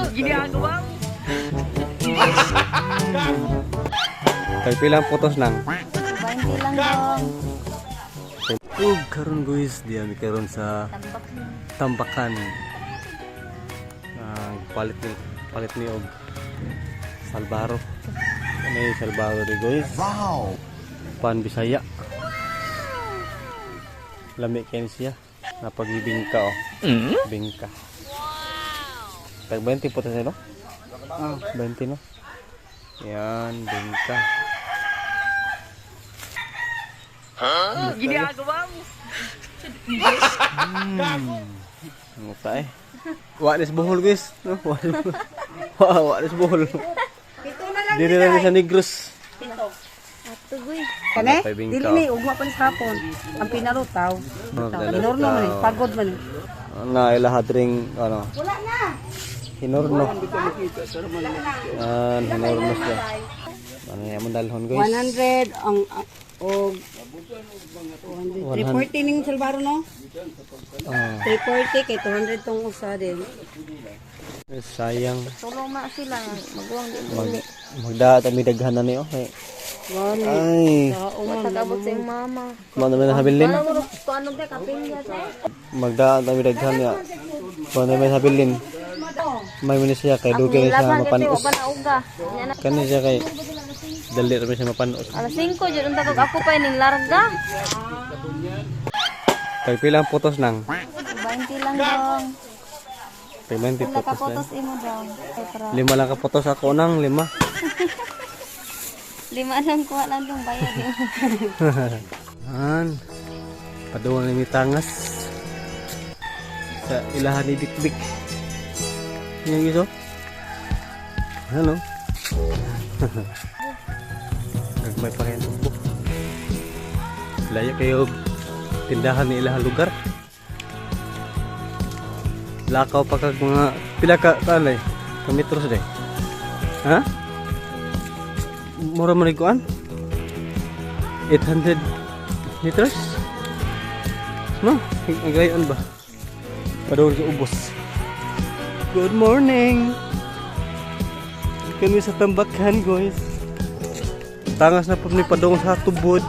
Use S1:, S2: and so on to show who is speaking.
S1: Ginagawa mo.
S2: Kay pilang putos nang?
S3: 20 lang dong.
S2: Ug karon guys, diya mi karon sa
S3: Tambak ni.
S2: Tambakan. Palit ni og Salbaro. Ano yung Salbaro di, guys? Wow. Pan Bisaya. Lami kay ni siya. Napagibingka oh. Bingka. Tag 20 po tayo, no? Ah, 20, no? Yan, bingka.
S1: Ginagawa mo.
S2: Ano ta eh? Wa ni sa Bohol, guys. No, wa ni wa ni sa Bohol. Dili lang ni sa Negros.
S3: Ato guy.
S4: Kane?
S2: Pagkapay bingka,
S4: Dili ni ugma pa ni sa hapon. Ang pinarutaw.
S2: Oh,
S4: Hinorno man eh, pagod man eh.
S2: Na ilahat ring ano.
S4: Wala na.
S2: Hinorno. An hinorno siya. Ano yung among dalhon, guys?
S4: 100 ang og 200. 340 ning Salvaro, no?
S2: Ah,
S4: 340 kay 200 tong usa din.
S2: Eh, sayang.
S3: Tulong na sila. Maguwang di
S2: Mag
S3: mo.
S2: magdaat ami daghan na ni oh. Ay.
S4: Gani.
S2: Ay,
S3: Wala kabot sa iyong mama.
S2: mo naman nahabilin.
S3: Wala mo kuano ba kapilya te?
S2: Magdaat ami daghan ya. Mo naman habilin. May muni siya kay dugay na siya
S3: Laban kasi
S2: mapanos.
S3: wa pa na uga. Nya na.
S2: Kani siya kay dali ra siya mapanos.
S3: Alas 5 jud unta kog ako pa ning larga.
S2: Kay pilang putos nang?
S3: 20 lang dong.
S2: Kay 20
S3: Pila ka
S2: putos lang.
S3: putos imo dong. Ay, para
S2: Lima lang ka putos ako nang lima.
S3: lima lang kuha lang dong bayad.
S2: An. Paduwang ni tangas. Sa ilahan ni Dikdik. Yung iso? Ano? Nagmay pa kayo tubo. Layo kayo tindahan ni ilahan lugar. Lakaw pa kag mga pila ka talay. Kametros day. Ha? Mura man ni kuan? 800 meters? No, nagayon ba? Padung sa ubos. Good morning! Kami sa Tambakan, guys. Tangas na po ni padung sa tubod.